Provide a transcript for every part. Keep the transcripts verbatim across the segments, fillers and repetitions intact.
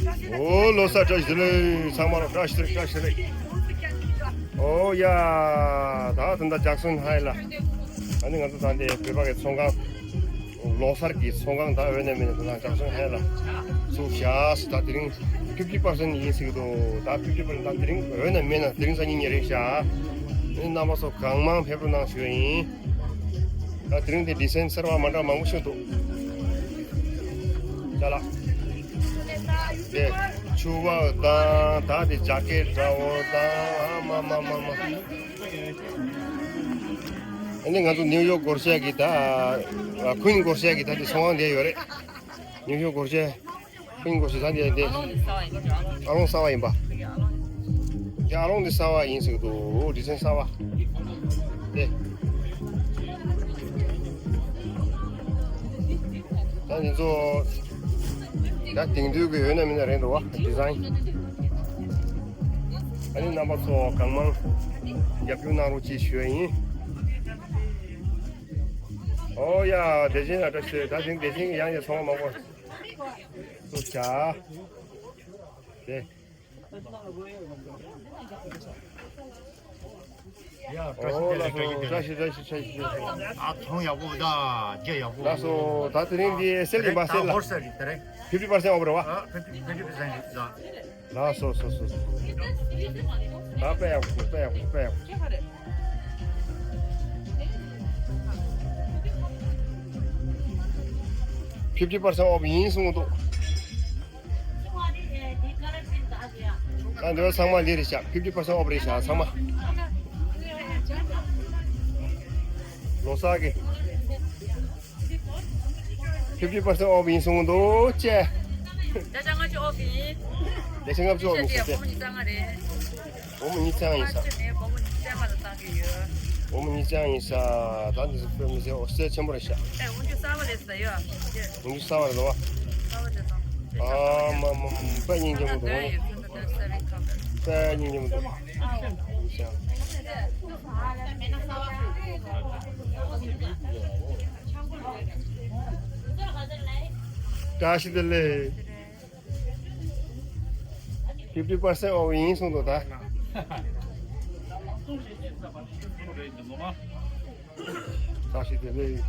ཨོ་ལོ་གསར་བཀྲ་ཤིས་བདེ་ལེགས། ཚང་མ་ལ་བཀྲ་ཤིས་བདེ་ལེགས། བཀྲ་ཤིས་བདེ་ལེགས། ཨོ་ཡ། ད་ད་ལྟ་ཇག་སོན་ཧའི་ལ། ཨ་ནི་ང་ཚོ་ད་འདི་བོད་པ་གི་ཚོང་ཁང་། ལོ་གསར་གྱི་ཚོང་ཁང་ད་འོས་ན་མེད་ན་ད་ལྟ་ཇག་སོན་ཧའི་ལ་ཚུགས་བཞག་ཟེར། ད་དེ་རིང་ཕིབ་ཊི་པར་སེན་ཊི་ཡིན་ཟེར་གི་འདུག་ད་ཕིབ་ཊི་པར་སེན་ཊི་ད་དེ་རིང་འོས་ན་མེད་ན་དེ་རིང་སང་ཉིན་ཉིན་རེད་བཞག་ཨ་ནི་རྣམ་པ་ཚོ་གང་མང་ཕེབས་རོགས་གནང་ཞུ་ཡ་ཡིན། ད་དེ་རིང་དེ་ཌི་ཟའིན་གསར་པ་མ་འདྲ་མང་པོ་ཞིག་འདུག་ཅ་ལག་དེ་ཕྱུ་པ་དང་ད་དེ་ཇ་ཀེ་ཊི་འདྲ་བོ་དང་ཨ་མ་མ་མ་མ། ཨ་ནི་ང་ཚོ་ནིའུ་ཡོག་སྒོར་གཞས་ཀྱི་ད་ཨ་ཁུན་སྒོར་གཞས་ཀྱི་ད་དེ་ཚོང་ཁང་དེ་ཡོད་རེད། ནིའུ་ཡོག་སྒོར་གཞས། ཕིང་གོ་ཞེ་ས་འདི་འདི། ཨ་ལོང་གསར་པ་ཡིན་པ། འདི་ཨ་ལོང་འདི་གསར་པ་ཡིན་ཟེར་གི་འདུག་ཌི་ཟའིན་གསར་པ། འདི། ད་འདི་ཚོ། ད་དེང་དུས་ཀྱི་ཡོད་ན་མིན་ན་རེད་འདུག་བ་ཌི་ཟའིན། ཨ་ནི་རྣམ་པ་ཚོ་གང་མང་རྒྱབ་སྐྱོར་གནང་རོགས་ཅེས་ཞུ་ཡ་ཡིན། ཨོ་ཡ་བདེ་ཆེན་ལ་བཀྲ་ཤིས། ད་དེང་བདེ་ཆེན་གྱི་ཡང་ཡང་ཚོང་པ་མང་པོ། ཚུགས་བཞག་དེ། ཡ་བཀྲ་ཤིས་བདེ་ལེགས། བཀྲ་ཤིས་བདེ་ལེགས། བཀྲ་ཤིས་བདེ་ལེགས། བཀྲ་ཤིས་བདེ་ལེགས། ཨ་ཚོང་ཡག་པོ་ད་རྒྱ་ཡག་པོ། ལགས་སོ། ད་དེ་རིང་འདི་སེལ་ཡིན་པ། སེལ་ལ་ཧོལ་སེལ་རེད་ད་རེད། ཕིབ་ཊི་པར་སེན་ཊི་ཨོཕ་རེད་བ། ཨ་ཕིབ་ཊི་ཕིབ་ཊི་པར་སེན་ཊི་རེད་ད། ལགས་སོ་སོ་སོ་སོ། ད་དཔེ་ཡག་པོ་དཔེ་ཡག་པོ་དཔེ་ཡག་པོ། ཕིབ་ཊི་པར་སེན་ཊི་ཨོཕ་ཡིན་གསུངས་འདུག་ད་འདི་བ་ཚང་མ་འདི་རེད་ཤག་ཕིབ་ཊི་པར་སེན་ཊི་ཨོཕ་རེད་ཤག་ཚང་མ། ལོ་གསར་གྱི་ཕིབ་ཊི་པར་སེན་ཊི་ཨོཕ་ཡིན་གསུངས་འདུག་ཅེ། བརྒྱ་ཆ་ལྔ་བཅུ་ཨོཕ་ཡིན། བརྒྱ་ཆ་ལྔ་བཅུ་ཨོཕ་ཡིན་ཟེར་ཏེ། སྒོར་མོ་ཉི་ཤུ་རྩ་ལྔ་རེད། སྒོར་མོ་ཉི་ཤུ་རྩ་ལྔ་ཡིན་ས། ཕ་ཆེ་ནས་སྒོར་མོ་ཉི་ཤུ་རྩ་ལྔ་ལ་བཏང་གི་ཡོད། སྒོར་མོ་ཉི་ཤུ་རྩ་ལྔ་ཡིན་ས། ད་འདི་ཚོ་དཔེ་མི་སྲིད་ཨོ་སེ་ཆེན་པོ་རེད་ཤག་ཨེ་དགུང་ལོ་གསར་པ་རེད་ཟེར་ཡོད། དགུང་ལོ་གསར་པ་རེད་ལོ། གསར་པ་རེད་ལོ། ཨ་མ་མ་མ་དཔེ་སྙིང་རྗེ་མོ་འདུག་དཔེ་སྙིང་རྗེ་མོ་འདུག་དཔེ་སྙིང་རྗེ་མོ་འདུག་བཀྲ་ཤིས་བདེ་ལེགས། ཕིབ་ཊི་པར་སེན་ཊི་ཨོཕ་ཡིན་གསུངས་འདུག་ད། བཀྲ་ཤིས་བདེ་ལེགས།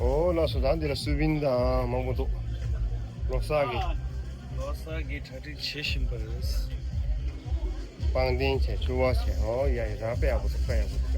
ཨོ་ལགས་སོ། ད་འདི་ལ་སུ་བིན་དང་མང་པོ་འདུག་ལོ་གསར་གྱི། ལོ་གསར་གྱི་གྲ་སྒྲིག་བྱེད་བཞིན་པ་རེད། པང་གདན་བྱས་ཕྱུ་པ་བྱས། ཨོ་ཡ་ཡ། རང་དཔེ་ཡག་པོ་འདུག་དཔེ་ཡག་པོ་འདུག